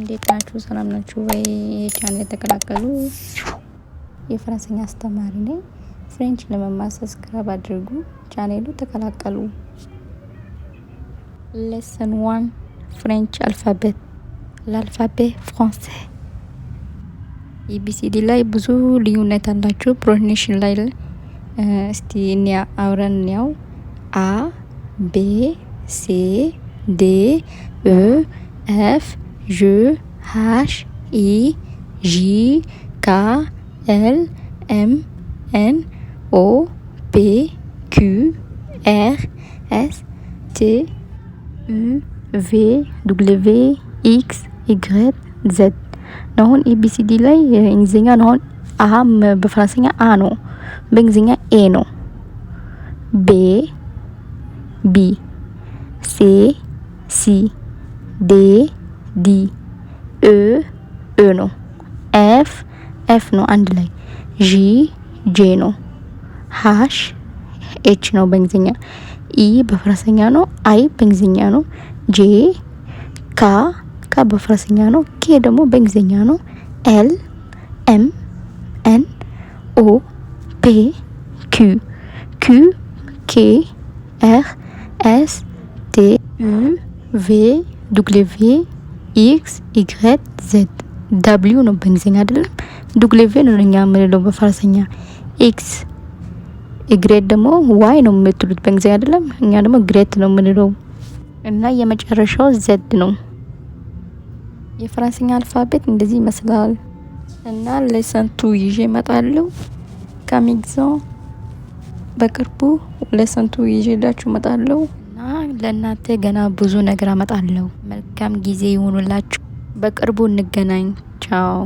እንዴት ናችሁ? ሰላም ናችሁ ወይ? ይህ ቻናል የተቀላቀሉ የፈረንሳይኛ አስተማሪ ነኝ። French ለመማር subscribe አድርጉ፣ ቻናሉ ተቀላቀሉ። Lesson 1, French alphabet, l'alphabet français። ABCD ላይ ብዙ ልዩነት አላቸው። Pronunciation ላይ እስቲ እኒያ አብረን እንያው። A B C D E F G H I J K L M N O P Q R S T U V W X Y Z ነው። አሁን ABCD ላይ እንግሊዝኛ ነው። አሁን A በፈረንሳይኛ A ነው፣ በእንግሊዝኛ A ነው። B B C C D D E E ነው። F F ነው አንድ ላይ። G J ነው። H H ነው በእንግሊዝኛ። I በፈረንሳይኛ ነው። I በእንግሊዝኛ ነው። J K K በፈረንሳይኛ ነው። K ደግሞ በእንግሊዝኛ ነው። L M N O P Q Q K R S T U V W X Y Z። W ነው በእንግሊዝኛ አይደለም። W ነው እኛ የምንለው በፈረንሳይኛ። X Y ደግሞ Y ነው የምትሉት በእንግሊዝኛ አይደለም። እኛ ደግሞ ግሬት ነው የምንለው እና የመጨረሻው Z ነው። የፈረንሳይኛ alphabet እንደዚህ ይመስላል እና lesson 2 ይዤ እመጣለሁ። Coming soon፣ በቅርቡ lesson 2 ይዤላችሁ እመጣለሁ እና ለእናንተ ገና ብዙ ነገር አመጣለሁ። መልካም ጊዜ ይሁንላችሁ። በቅርቡ እንገናኝ። ቻው።